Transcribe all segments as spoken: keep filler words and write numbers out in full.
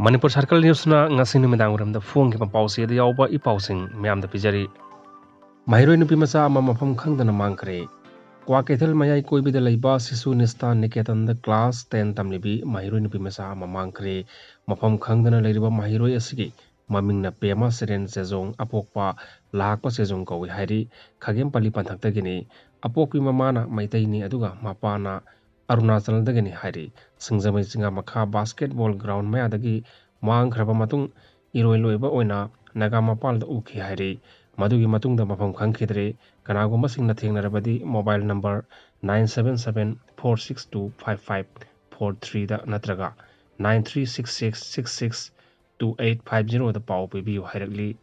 Manipur circle ꯅ꯭ꯌꯨꯁꯅ ꯉꯁꯤ ꯅꯨꯃꯤꯗꯥꯡ ꯋꯥꯏꯔꯝꯗ ꯐꯣꯡꯈꯤꯕ ꯄꯥꯎꯆꯦꯗ ꯌꯥꯎꯕ ꯏ ꯄꯥꯎꯁꯤꯡ ꯃꯌꯥꯝꯗ ꯄꯤꯖꯔꯤ꯫ ꯃꯍꯩꯔꯣꯏ ꯅꯨꯄꯤ ꯃꯆꯥ ꯑꯃ ꯃꯐꯝ ꯈꯪꯗꯅ ꯃꯥꯡꯈ꯭ꯔꯦ꯫ ꯀ꯭ꯋꯥꯀꯩꯊꯦꯜ ꯃꯌꯥꯏ ꯀꯣꯏꯕꯤꯗ ꯂꯩꯕ ꯁꯤꯁꯨ ꯅꯤꯁꯇꯥ ꯅꯤꯀꯦꯇꯟꯗ class ten ꯇꯝꯂꯤꯕꯤ ꯃꯍꯩꯔꯣꯏ ꯅꯨꯄꯤ ꯃꯆꯥ ꯑꯃ ꯃꯥꯡꯈ꯭ꯔꯦ꯫ ꯃꯐꯝ ꯈꯪꯗꯅ ꯂꯩꯔꯤꯕ ꯃꯍꯩꯔꯣꯏ ꯑꯁꯤꯒꯤ ꯃꯃꯤꯡꯅ ꯄꯦꯃ ꯁꯤꯔꯦꯟ ꯆꯦꯖꯣꯡ, ꯑꯄꯣꯛꯄ ꯂꯥꯛꯄ ꯆꯦꯖꯣꯡ ꯀꯧꯏ ꯍꯥꯏꯔꯤ꯫ ꯈꯥꯒꯦꯝꯄꯜꯂꯤ ꯄꯟꯊꯛꯇꯒꯤꯅꯤ꯫ ꯑꯄꯣꯛꯄꯤ ꯃꯃꯥꯅ ꯃꯩꯇꯩꯅꯤ, ꯑꯗꯨꯒ ꯃꯄꯥꯅ ꯑꯔꯨꯅꯥꯆꯜꯗꯒꯤꯅꯤ ꯍꯥꯏꯔꯤ꯫ ꯁꯤꯡꯖꯃꯩ ꯆꯤꯉꯥ ꯃꯈꯥ basketball ground ꯃꯌꯥꯗꯒꯤ ꯃꯥꯡꯈ꯭ꯔꯕ ꯃꯇꯨꯡ ꯏꯔꯣꯏ ꯂꯣꯏꯕ ꯑꯣꯏꯅ ꯅꯥꯒꯥ ꯃꯄꯥꯜꯗ ꯎꯈꯤ ꯍꯥꯏꯔꯤ꯫ ꯃꯗꯨꯒꯤ ꯃꯇꯨꯡꯗ ꯃꯐꯝ ꯈꯪꯈꯤꯗ꯭ꯔꯦ꯫ ꯀꯅꯥꯒꯨꯝꯕꯁꯤꯡꯅ ꯊꯦꯡꯅꯔꯕꯗꯤ mobile number nine seven seven four six two five five four threeꯗ ꯅꯠꯇ꯭ꯔꯒ nine three six six six six two eight five zeroꯗ ꯄꯥꯎ ꯄꯤꯕꯤꯌꯨ ꯍꯥꯏꯔꯛꯂꯤ꯫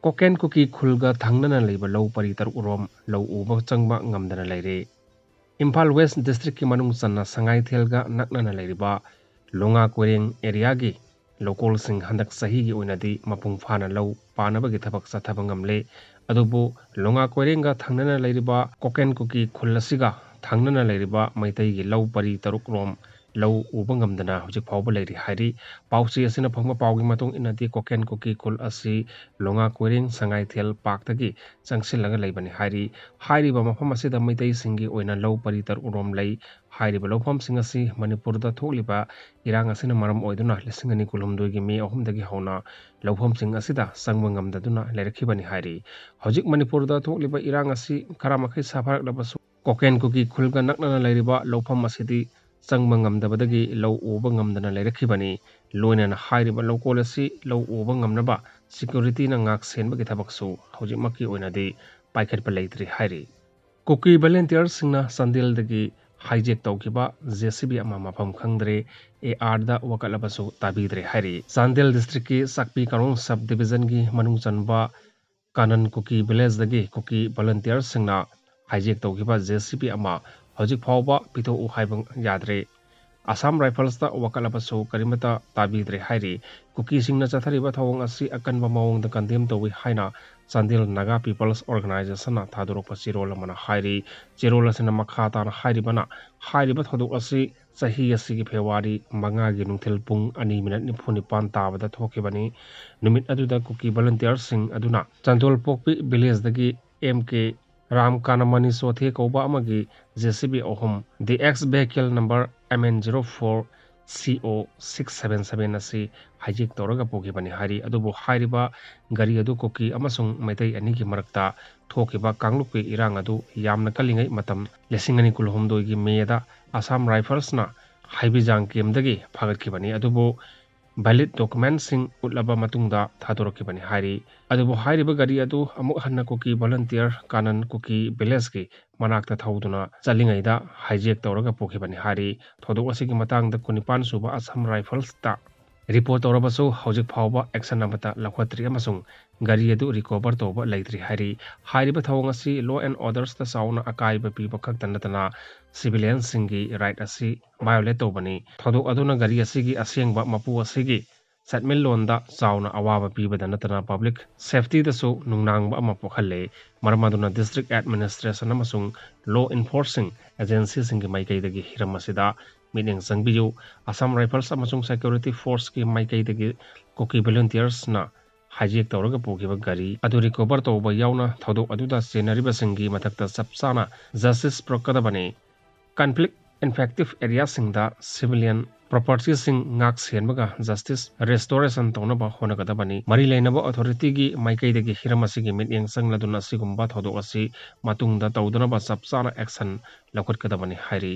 ꯀꯣꯀꯦꯟ ꯀꯨꯀꯤ ꯈꯨꯜꯒ ꯊꯪꯅꯅ ꯂꯩꯕ ꯂꯧ ꯄꯔꯤ ꯇꯔꯨꯛ ꯔꯣꯝ ꯂꯧ ꯎꯕ ꯆꯪꯕ ꯉꯝꯗꯅ ꯂꯩꯔꯦ꯫ ꯏꯝꯐꯥꯜ West Districtꯀꯤ ꯃꯅꯨꯡ ꯆꯟꯅ ꯁꯉꯥꯏꯊꯦꯜꯒ ꯅꯛꯅꯅ ꯂꯩꯔꯤꯕ ꯂꯣꯉꯥ ꯀꯣꯏꯔꯦꯡ areaꯒꯤ ꯂꯧꯀꯣꯜꯁꯤꯡ ꯍꯟꯗꯛ ꯆꯍꯤꯒꯤ ꯑꯣꯏꯅꯗꯤ ꯃꯄꯨꯡ ꯐꯥꯅ ꯂꯧ ꯄꯥꯅꯕꯒꯤ ꯊꯕꯛ ꯆꯠꯊꯕ ꯉꯝꯂꯦ꯫ ꯑꯗꯨꯕꯨ ꯂꯣꯉꯥ ꯀꯣꯏꯔꯦꯡꯒ ꯊꯪꯅꯅ ꯂꯩꯔꯤꯕ ꯀꯣꯀꯦꯟ ꯀꯨꯀꯤ ꯈꯨꯜ ꯑꯁꯤꯒ ꯊꯪꯅꯅ ꯂꯩꯔꯤꯕ ꯃꯩꯇꯩꯒꯤ ꯂꯧ ꯄꯔꯤ ꯇꯔꯨꯛ ꯔꯣꯝ ꯂꯧ ꯎꯕ ꯉꯝꯗꯅ ꯍꯧꯖꯤꯛ ꯐꯥꯎꯕ ꯂꯩꯔꯤ ꯍꯥꯏꯔꯤ꯫ ꯄꯥꯎꯆꯦ ꯑꯁꯤꯅ ꯐꯪꯕ ꯄꯥꯎꯒꯤ ꯃꯇꯨꯡ ꯏꯟꯅꯗꯤ ꯀꯣꯀꯦꯟ ꯀꯨꯀꯤ ꯈꯨꯜ ꯑꯁꯤ ꯂꯣꯉꯥ ꯀꯣꯏꯔꯦꯡ ꯁꯉꯥꯏꯊꯦꯜ ꯄꯥꯛꯇꯒꯤ ꯆꯪꯁꯤꯜꯂꯒ ꯂꯩꯕꯅꯤ ꯍꯥꯏꯔꯤ꯫ ꯍꯥꯏꯔꯤꯕ ꯃꯐꯝ ꯑꯁꯤꯗ ꯃꯩꯇꯩꯁꯤꯡꯒꯤ ꯑꯣꯏꯅ ꯂꯧ ꯄꯔꯤ ꯇꯔꯨꯛ ꯔꯣꯝ ꯂꯩ꯫ ꯍꯥꯏꯔꯤꯕ ꯂꯧꯐꯝꯁꯤꯡ ꯑꯁꯤ ꯃꯅꯤꯄꯨꯔꯗ ꯊꯣꯛꯂꯤꯕ ꯏꯔꯥꯡ ꯑꯁꯤꯅ ꯃꯔꯝ ꯑꯣꯏꯗꯨꯅ ꯂꯤꯁꯤꯡ ꯑꯅꯤ ꯀꯨꯟꯍꯨꯝꯗꯣꯏꯒꯤ ꯃꯦ ꯑꯍꯨꯝꯗꯒꯤ ꯍꯧꯅ ꯂꯧꯐꯝꯁꯤꯡ ꯑꯁꯤꯗ ꯆꯪꯕ ꯉꯝꯗꯗꯨꯅ ꯂꯩꯔꯛꯈꯤꯕꯅꯤ ꯍꯥꯏꯔꯤ꯫ ꯍꯧꯖꯤꯛ ꯃꯅꯤꯄꯨꯔꯗ ꯊꯣꯛꯂꯤꯕ ꯏꯔꯥꯡ ꯑꯁꯤ ꯈꯔ ꯃꯈꯩ ꯁꯥꯐꯔꯛꯂꯕꯁꯨ ꯀꯣꯀꯦꯟ ꯀꯨꯀꯤ ꯈꯨꯜꯒ ꯅꯛꯅꯅ ꯂꯩꯔꯤꯕ ꯂꯧꯐꯝ ꯑꯁꯤꯗꯤ ꯆꯪꯕ ꯉꯝꯗꯕꯗꯒꯤ ꯂꯧ ꯎꯕ ꯉꯝꯗꯅ ꯂꯩꯔꯛꯈꯤꯕꯅꯤ꯫ ꯂꯣꯏꯅꯅ ꯍꯥꯏꯔꯤꯕ ꯂꯧꯀꯣꯜ ꯑꯁꯤ ꯂꯧ ꯎꯕ ꯉꯝꯅꯕ securityꯅ ꯉꯥꯛ ꯁꯦꯟꯕꯒꯤ ꯊꯕꯛꯁꯨ ꯍꯧꯖꯤꯛꯃꯛꯀꯤ ꯑꯣꯏꯅꯗꯤ ꯄꯥꯏꯈꯠꯄ ꯂꯩꯇ꯭ꯔꯤ ꯍꯥꯏꯔꯤ꯫ ꯀꯨꯀꯤ volunteerꯁꯤꯡꯅ ꯆꯥꯟꯗꯦꯜꯗꯒꯤ hijack ꯇꯧꯈꯤꯕ JCB ꯑꯃ ꯃꯐꯝ ꯈꯪꯗ꯭ꯔꯦ, ARꯗ ꯋꯥꯀꯠꯂꯕꯁꯨ ꯇꯥꯕꯤꯗ꯭ꯔꯦ ꯍꯥꯏꯔꯤ꯫ ꯆꯥꯟꯗꯦꯜ districtꯀꯤ ꯆꯥꯛꯄꯤ ꯀꯥꯔꯣꯡ sub divisionꯒꯤ ꯃꯅꯨꯡ ꯆꯟꯕ ꯀꯥꯅꯟ ꯀꯨꯀꯤ villageꯗꯒꯤ ꯀꯨꯀꯤ volunteerꯁꯤꯡꯅ hijack ꯇꯧꯈꯤꯕ JCB ꯑꯃ ꯍꯧꯖꯤꯛ ꯐꯥꯎꯕ ꯄꯤꯊꯣꯛꯎ ꯍꯥꯏꯕ ꯌꯥꯗ꯭ꯔꯦ꯫ ꯑꯁꯥꯝ ꯔꯥꯏꯐꯜꯁꯇ ꯋꯥꯀꯠꯂꯕꯁꯨ ꯀꯔꯤꯃꯠꯇ ꯇꯥꯕꯤꯗ꯭ꯔꯦ ꯍꯥꯏꯔꯤ꯫ ꯀꯨꯀꯤꯁꯤꯡꯅ ꯆꯠꯊꯔꯤꯕ ꯊꯧꯑꯣꯡ ꯑꯁꯤ ꯑꯀꯟꯕ ꯃꯑꯣꯡꯗ ꯀꯟꯗꯦꯝ ꯇꯧꯏ ꯍꯥꯏꯅ ꯆꯥꯟꯗꯦꯜ ꯅꯥꯒꯥ ꯄꯤꯄꯜꯁ ꯑꯣꯔꯒꯅꯥꯏꯖꯦꯁꯟꯅ ꯊꯥꯗꯣꯔꯛꯄ ꯆꯦꯔꯣꯜ ꯑꯃꯅ ꯍꯥꯏꯔꯤ꯫ ꯆꯦꯔꯣꯜ ꯑꯁꯤꯅ ꯃꯈꯥ ꯇꯥꯅ ꯍꯥꯏꯔꯤꯕꯅ, ꯍꯥꯏꯔꯤꯕ ꯊꯧꯗꯣꯛ ꯑꯁꯤ ꯆꯍꯤ ꯑꯁꯤꯒꯤ ꯐꯦꯕ꯭ꯔꯨꯋꯥꯔꯤ ꯃꯉꯥꯒꯤ ꯅꯨꯡꯊꯤꯜ ꯄꯨꯡ ꯑꯅꯤ ꯃꯤꯅꯠ ꯅꯤꯐꯨ ꯅꯤꯄꯥꯟ ꯇꯥꯕꯗ ꯊꯣꯛꯈꯤꯕꯅꯤ꯫ ꯅꯨꯃꯤꯠ ꯑꯗꯨꯗ ꯀꯨꯀꯤ ꯚꯣꯂꯨꯟꯇꯤꯌꯔꯁꯤꯡ ꯑꯗꯨꯅ ꯆꯟꯗꯣꯜꯄꯣꯛꯄꯤ ꯚꯤꯂꯦꯖꯇꯒꯤ ꯑꯦꯝ ꯀꯦ ꯔꯥꯝ ꯀꯥꯅꯃꯅꯤ ꯆꯣꯊꯦ ꯀꯧꯕ ꯑꯃꯒꯤ ꯖꯦ ꯁꯤ ꯕꯤ ꯑꯍꯨꯝ, D X vehicle number M N zero four C O six seven seven ꯑꯁꯤ ꯍꯥꯏꯖꯦꯛ ꯇꯧꯔꯒ ꯄꯨꯈꯤꯕꯅꯤ ꯍꯥꯏꯔꯤ꯫ ꯑꯗꯨꯕꯨ ꯍꯥꯏꯔꯤꯕ ꯒꯥꯔꯤ ꯑꯗꯨ ꯀꯨꯀꯤ ꯑꯃꯁꯨꯡ ꯃꯩꯇꯩ ꯑꯅꯤꯒꯤ ꯃꯔꯛꯇ ꯊꯣꯛꯈꯤꯕ ꯀꯥꯡꯂꯨꯞꯀꯤ ꯏꯔꯥꯡ ꯑꯗꯨ ꯌꯥꯝꯅ ꯀꯜꯂꯤꯉꯩ ꯃꯇꯝ ꯂꯤꯁꯤꯡ ꯑꯅꯤ ꯀꯨꯟꯍꯨꯝꯗꯣꯏꯒꯤ ꯃꯦꯗ ꯑꯁꯥꯝ ꯔꯥꯏꯐꯜꯁꯅ ꯍꯩꯕꯤꯖꯥꯡ ꯀꯦꯝꯗꯒꯤ ꯐꯥꯒꯠꯈꯤꯕꯅꯤ꯫ ꯑꯗꯨꯕꯨ ꯚꯦꯂꯤꯗ ꯗꯣꯀꯨꯃꯦꯟꯠꯁꯤꯡ ꯎꯠꯂꯕ ꯃꯇꯨꯡꯗ ꯊꯥꯗꯣꯔꯛꯈꯤꯕꯅꯤ ꯍꯥꯏꯔꯤ꯫ ꯑꯗꯨꯕꯨ ꯍꯥꯏꯔꯤꯕ ꯒꯥꯔꯤ ꯑꯗꯨ ꯑꯃꯨꯛ ꯍꯟꯅ ꯀꯨꯀꯤ ꯚꯣꯂꯨꯟꯇꯤꯌꯔ ꯀꯥꯅꯟ ꯀꯨꯀꯤ ꯚꯤꯂꯦꯖꯀꯤ ꯃꯅꯥꯛꯇ ꯊꯧꯗꯨꯅ ꯆꯠꯂꯤꯉꯩꯗ ꯍꯥꯏꯖꯦꯛ ꯇꯧꯔꯒ ꯄꯨꯈꯤꯕꯅꯤ ꯍꯥꯏꯔꯤ꯫ ꯊꯧꯗꯣꯛ ꯑꯁꯤꯒꯤ ꯃꯇꯥꯡꯗ ꯀꯨꯟꯅꯤꯄꯥꯟ ꯁꯨꯕ ꯑꯁꯥꯝ ꯔꯥꯏꯐꯜꯁꯇ ꯔꯤꯄꯣꯔꯠ ꯇꯧꯔꯕꯁꯨ ꯍꯧꯖꯤꯛ ꯐꯥꯎꯕ ꯑꯦꯛꯁꯟ ꯑꯃꯠꯇ ꯂꯧꯈꯠꯇ꯭ꯔꯤ ꯑꯃꯁꯨꯡ ꯒꯥꯔꯤ ꯑꯗꯨ ꯔꯤꯀꯣꯚꯔ ꯇꯧꯕ ꯂꯩꯇ꯭ꯔꯤ ꯍꯥꯏꯔꯤ꯫ ꯍꯥꯏꯔꯤꯕ ꯊꯧꯑꯣꯡ ꯑꯁꯤ law and order ꯇ ꯆꯥꯎꯅ ꯑꯀꯥꯏꯕ ꯄꯤꯕ ꯈꯛꯇ ꯅꯠꯇꯅ ꯁꯤꯚꯤꯂꯤꯌꯟꯁꯤꯡꯒꯤ ꯔꯥꯏꯠ ꯑꯁꯤ ꯚꯥꯏꯑꯣꯂꯦꯠ ꯇꯧꯕꯅꯤ꯫ ꯊꯧꯗꯣꯛ ꯑꯗꯨꯅ ꯒꯥꯔꯤ ꯑꯁꯤꯒꯤ ꯑꯁꯦꯡꯕ ꯃꯄꯨ ꯑꯁꯤꯒꯤ ꯁꯦꯟꯃꯤꯠꯂꯣꯟꯗ ꯆꯥꯎꯅ ꯑꯋꯥꯕ ꯄꯤꯕꯗ ꯅꯠꯇꯅ ꯄꯕ꯭ꯂꯤꯛ ꯁꯦꯐꯇꯤꯗꯁꯨ ꯅꯨꯡꯅꯥꯡꯕ ꯑꯃ ꯄꯣꯛꯍꯜꯂꯦ꯫ ꯃꯔꯝ ꯑꯗꯨꯅ ꯗꯤꯁꯇ꯭ꯔꯤꯛ ꯑꯦꯗꯃꯤꯅꯤꯁꯇ꯭ꯔꯦꯁꯟ ꯑꯃꯁꯨꯡ ꯂꯣ ꯏꯟꯐꯣꯔꯁꯤꯡ ꯑꯦꯖꯦꯟꯁꯤꯁꯤꯡꯒꯤ ꯃꯥꯏꯀꯩꯗꯒꯤ ꯍꯤꯔꯝ ꯑꯁꯤꯗ ꯃꯤꯠꯌꯦꯡ ꯆꯪꯕꯤꯌꯨ꯫ ꯑꯁꯥꯝ ꯔꯥꯏꯐꯜꯁ ꯑꯃꯁꯨꯡ ꯁꯦꯀ꯭ꯌꯨꯔꯤꯇꯤ ꯐꯣꯔꯁꯀꯤ ꯃꯥꯏꯀꯩꯗꯒꯤ ꯀꯨꯀꯤ ꯚꯣꯂꯨꯟꯇꯤꯌꯔꯁꯅ ꯍꯥꯏꯖꯦꯛ ꯇꯧꯔꯒ ꯄꯨꯈꯤꯕ ꯒꯥꯔꯤ ꯑꯗꯨ ꯔꯤꯀꯣꯚꯔ ꯇꯧꯕ ꯌꯥꯎꯅ ꯊꯧꯗꯣꯛ ꯑꯗꯨꯗ ꯆꯦꯟꯅꯔꯤꯕꯁꯤꯡꯒꯤ ꯃꯊꯛꯇ ꯆꯞ ꯆꯥꯅ ꯖꯁꯇꯤꯁ ꯄꯨꯔꯛꯀꯗꯕꯅꯤ꯫ ꯀꯟꯐ꯭ꯂꯤꯛ ꯏꯟꯐꯦꯛꯇꯤꯚ ꯑꯦꯔꯤꯌꯥꯁꯤꯡꯗ ꯁꯤꯚꯤꯂꯤꯌꯟ ꯄ꯭ꯔꯣꯄꯔꯇꯤꯁꯤꯡ ꯉꯥꯛ ꯁꯦꯟꯕꯒ ꯖꯁꯇꯤꯁ ꯔꯦꯁꯇꯣꯔꯦꯁꯟ ꯇꯧꯅꯕ ꯍꯣꯠꯅꯒꯗꯕꯅꯤ꯫ ꯃꯔꯤ ꯂꯩꯅꯕ ꯑꯣꯊꯣꯔꯤꯇꯤꯒꯤ ꯃꯥꯏꯀꯩꯗꯒꯤ ꯍꯤꯔꯝ ꯑꯁꯤꯒꯤ ꯃꯤꯠꯌꯦꯡ ꯆꯪꯂꯗꯨꯅ ꯑꯁꯤꯒꯨꯝꯕ ꯊꯧꯗꯣꯛ ꯑꯁꯤ ꯃꯇꯨꯡꯗ ꯇꯧꯗꯅꯕ ꯆꯞ ꯆꯥꯅ ꯑꯦꯛꯁꯟ ꯂꯧꯈꯠꯀꯗꯕꯅꯤ ꯍꯥꯏꯔꯤ꯫